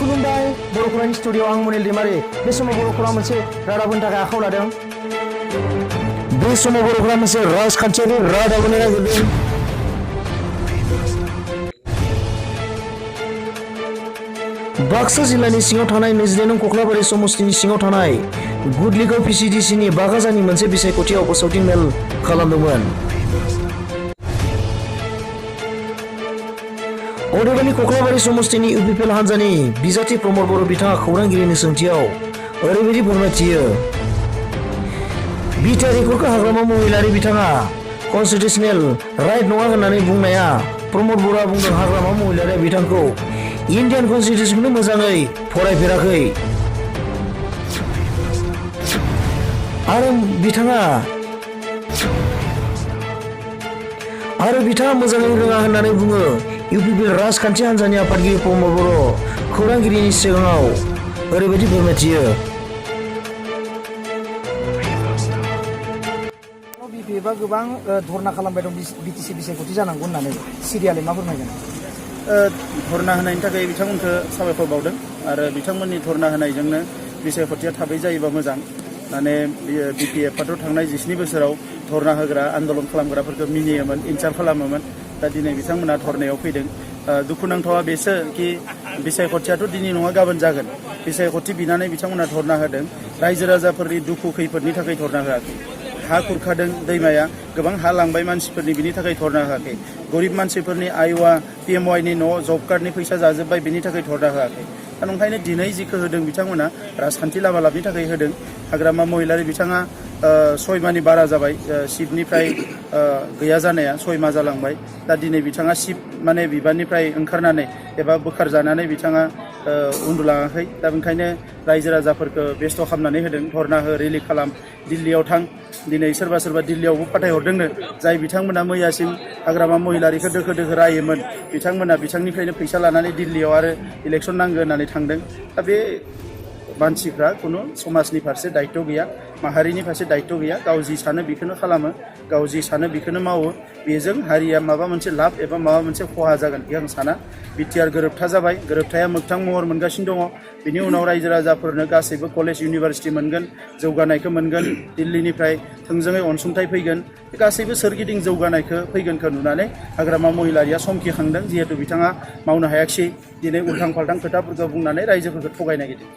खुलुमबाय बर'खौरांनि स्टुडिअ आं मनिल दैमारि बे समाव बर'खौरां मोनसे रादाब होनो थाखाय आखायाव लादों बे समाव बर'खौरां मोनसे राजखान्थियारि रादाब होनो नागिरदों बाक्सा जिल्लानि सिङाव थानाय 22 नं कख्लाबारि समस्तिनि सिङाव थानाय गुदलिगाव पिसिडिसिनि बागाजानि मोनसे बिसायख'थियाव फोसावदिं मेल खालामदोंमोन अदेबानि कख्लाबारि समस्तिनि इउपिपिएल हान्जानि बिजाथि प्रमद बर' बिथाङा खौरांगिरिनि सोंथियाव ओरैबायदि फोरमायथियो बिटिआर रेकर्डखौ हाग्रामा महिलारि बिथाङा कन्स्टिटिउसनेल राइट नङा होननानै बुंनाया प्रमद बर'आ बुंदों हाग्रामा महिलारिया बिथांखौ इन्डियान कन्स्टिटिउसनखौ मोजाङै फरायफेराखै आरो बिथाङा मोजाङै रोङा होननानै बुङो इउपिपिएल राजखान्थि हान्जानि आफादगिरि प्रमद बर' खौरांगिरिनि सिगाङाव ओरैबायदि फोरमायथियो बिपिएफआ गोबां धरना खालामबाय दं बिटिसि बिसायख'थि जानांगौ होननानै सिरियालै मा फोरमायगोन धरना होनायनि थाखाय बिथांमोनखौ साबायखर बावदों आरो बिथांमोननि धरना होनायजोंनो बिसायख'थिया थाबै जायोबा मोजां माने बिपिएफआथ' थांनाय 17 बोसोराव धरना होग्रा आन्दोलन खालामग्राफोरखौ मिनियोमोन इनसार्ट खालामोमोन दा दिनै बिथांमोना धरनायाव फैदों दुखुनांथावा बेसो कि बिसायख'थियाथ' दिनै नङा गाबोन जागोन बिसायख'थि बिनानै बिथांमोना धरना होदों रायजो राजाफोरनि दुखु खैफोदनि थाखाय धरना होआखै हा खुरखादों दैमाया गोबां हा लांबाय मानसिफोरनि बिनि थाखाय धरना होआखै गरिब मानसिफोरनि आइवा पिएमवाइनि न' जब कार्डनि फैसा जाजोब्बाय बिनि थाखाय धरना होआखै दा नंखायनो दिनै जिखौ होदों बिथांमोना राजखान्थि लाबा लाबनि थाखाय होदों हाग्रामा महिलारि बिथाङा 6 माहनि बारा जाबाय सिटनिफ्राय गैया जानाया 6 माह जालांबाय दा दिनै बिथाङा सिट माने बिबाननिफ्राय ओंखारनानै एबा बोखारजानानै बिथाङा उन्दुलाङाखै दा ओंखायनो रायजो राजाफोरखौ बेस्थ' खालामनानै होदों धरना हो रेलि खालाम दिल्लीयाव थां दिनै सोरबा दिल्लीयावबो फाथायहरदोंनो जाय बिथांमोना मैयासिम हाग्रामा महिलारिखौ दोखो दोखो रायोमोन बिथांमोना बिथांनिफ्रायनो फैसा लानानै दिल्लीयाव आरो इलेक्सन नांगौ होननानै थांदों दा बे मानसिफ्रा खुनु समाजनि फारसे दायित्व गैया माहारिनि फारसे दायित्व गैया गाव जि सानो बेखौनो खालामो गाव जि सानो बेखौनो मावो बेजों हारिया माबा मोनसे लाब एबा माबा मोनसे खहा जागोन बे आं साना बिटिआर गोरोबथा जाबाय गोरोबथाया मोगथां महर मोनगासिनो दङ बिनि उनाव रायजो राजाफोरनो गासैबो कलेज इउनिभारसिटि मोनगोन जौगानायखौ मोनगोन दिल्लीनिफ्राय थोंजोङै अनसुंथाइ फैगोन गासैबो सोरगिदिं जौगानायखौ फैगोनखौ नुनानै हाग्रामा महिलारिया समखिखांदों जिहेतु बिथाङा मावनो हायाखिसै दिनै उल्थां फाल्थां खोथाफोरखौ बुंनानै रायजोफोरखौ थगायनो नागिरदों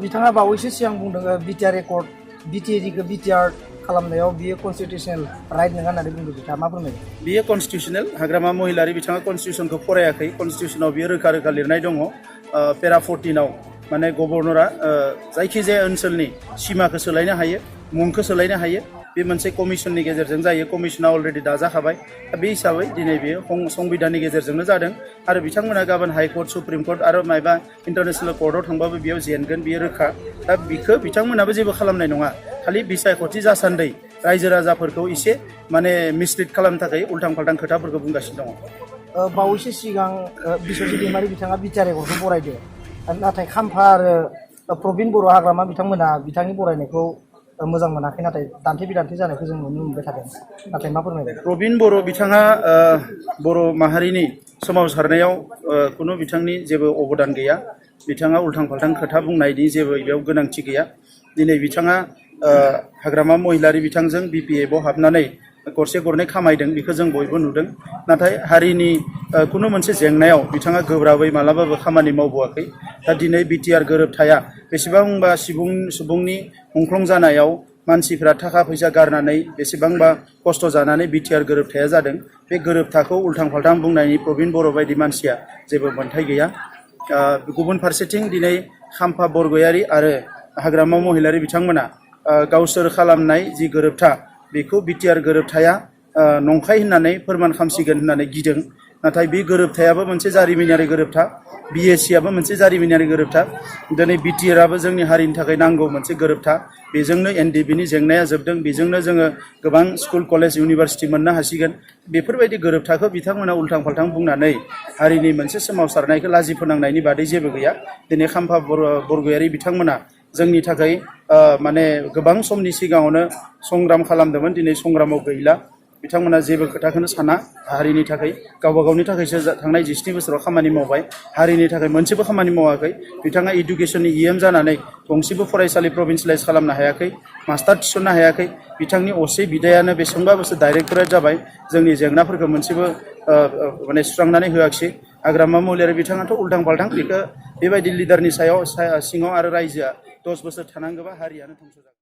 बिथाङा बावैसो सिगां बुंदों बिटिआर रेकर्ड बिटिएडिखौ बिटिआर खालामनायाव बियो कन्स्टिटिउसनेल राइट नङा होननानै बुंदों बिथाङा मा फोरमायदों बियो कन्स्टिटिउसनेल हाग्रामा महिलारि बिथाङा कन्स्टिटिउसनखौ फरायाखै कन्स्टिटिउसनाव बियो रोखा रोखा लिरनाय दङ पेरा 14 माने गभर्नरा जायखिजाया ओनसोलनि सिमाखौ सोलायनो हायो मुंखौ सोलायनो हायो बे मोनसे कमिसननि गेजेरजों जायो कमिसना अलरेडि दाजाखाबाय दा बे हिसाबै दिनै बेयो संबिधाननि गेजेरजोंनो जादों आरो बिथांमोना गाबोन हाइकर्ट सुप्रिम कर्ट आरो मायबा इन्टारनेसनेल कर्टआव थांबाबो बेयाव जेनगोन बियो रोखा दा बिखौ बिथांमोनाबो जेबो खालामनाय नङा खालि बिसायख'थि जासान्दै रायजो राजाफोरखौ एसे माने मिसलिड खालामनो थाखाय उल्थां फाल्थां खोथाफोरखौ बुंगासिनो दङ बावैसो सिगां बिश्वजित दैमारि बिथाङा बिटिआर रेकर्डखौ बरायदों नाथाय खाम्फा आरो प्रबिन बर' हाग्रामा बिथांमोना बिथांनि बरायनायखौ मोजां मोनाखै नाथाय दान्थे बिदान्थे जानायखौ जों नुनो मोनबाय थादों नाथाय मा फोरमायदों प्रबिन बर' बिथाङा बर' माहारिनि सोमावसारनायाव खुनु बिथांनि जेबो अबदान गैया बिथाङा उल्थां फाल्थां खोथा बुंनायनि जेबो बेयाव गोनांथि गैया दिनै बिथाङा हाग्रामा महिलारि बिथांजों बिपिएफआव हाबनानै गरसे गरनै खामायदों बेखौ जों बयबो नुदों नाथाय हारिनि खुनु मोनसे जेंनायाव बिथाङा गोब्राबै मालाबाबो खामानि मावबोआखै दा दिनै बिटिआर गोरोबथाया बेसेबांबा सुबुंनि मुंख्लं जानायाव मानसिफ्रा थाखा फैसा गारनानै बेसेबांबा खस्थ' जानानै बिटिआर गोरोबथाया जादों बे गोरोबथाखौ उल्थां फाल्थां बुंनायनि प्रबिन बर' बायदि मानसिया जेबो मोन्थाय गैया गुबुन फारसेथिं दिनै खाम्फा बरगयारि आरो हाग्रामा महिलारि बिथांमोना गावसोर खालामनाय जि गोरोबथा बेखौ बिटिआर गोरोबथाया नंखाय होननानै फोरमान खालामसिगोन होननानै गिदों नाथाय बे गोरोबथायाबो मोनसे जारिमिनारि गोरोबथा बिएसिआबो मोनसे जारिमिनारि गोरोबथा दिनै बिटिआरआबो जोंनि हारिनि थाखाय नांगौ मोनसे गोरोबथा बेजोंनो एनडिबिनि जेंनाया जोबदों बेजोंनो जोङो गोबां स्कुल कलेज इउनिभारसिटि मोननो हासिगोन बेफोरबायदि गोरोबथाखौ बिथांमोना उल्थां फाल्थां बुंनानै हारिनि मोनसे सोमावसारनायखौ लाजि फोनांनायनि बादै जेबो गैया दिनै खाम्फा बरगयारि बिथांमोना जोंनि थाखाय माने गोबां समनि सिगाङावनो संग्राम खालामदोंमोन दिनै संग्रामाव गैला बिथांमोना जेबो खोथाखौनो साना हारिनि थाखाय गावबा गावनि थाखायसो थांनाय 17 बोसोराव खामानि मावबाय हारिनि थाखाय मोनसेबो खामानि मावाखै बिथाङा इडुकेसननि इएम जानानै गंसेबो फरायसालि प्रभिन्सियेलाइज खालामनो हायाखै मास्टार थिसननो हायाखै बिथांनि असे बिदायानो बेसेबांबा बोसोर डाइरेक्टरेट जाबाय जोंनि जेंनाफोरखौ मोनसेबो माने सुस्रांनानै होआखिसै हाग्रामा महिलारि बिथाङाथ' उल्थां फाल्थां बेखौ बेबायदि लिडारनि सिङाव आरो रायजोआ 10 बोसोर थानांगौबा हारियानो धंस' जागोन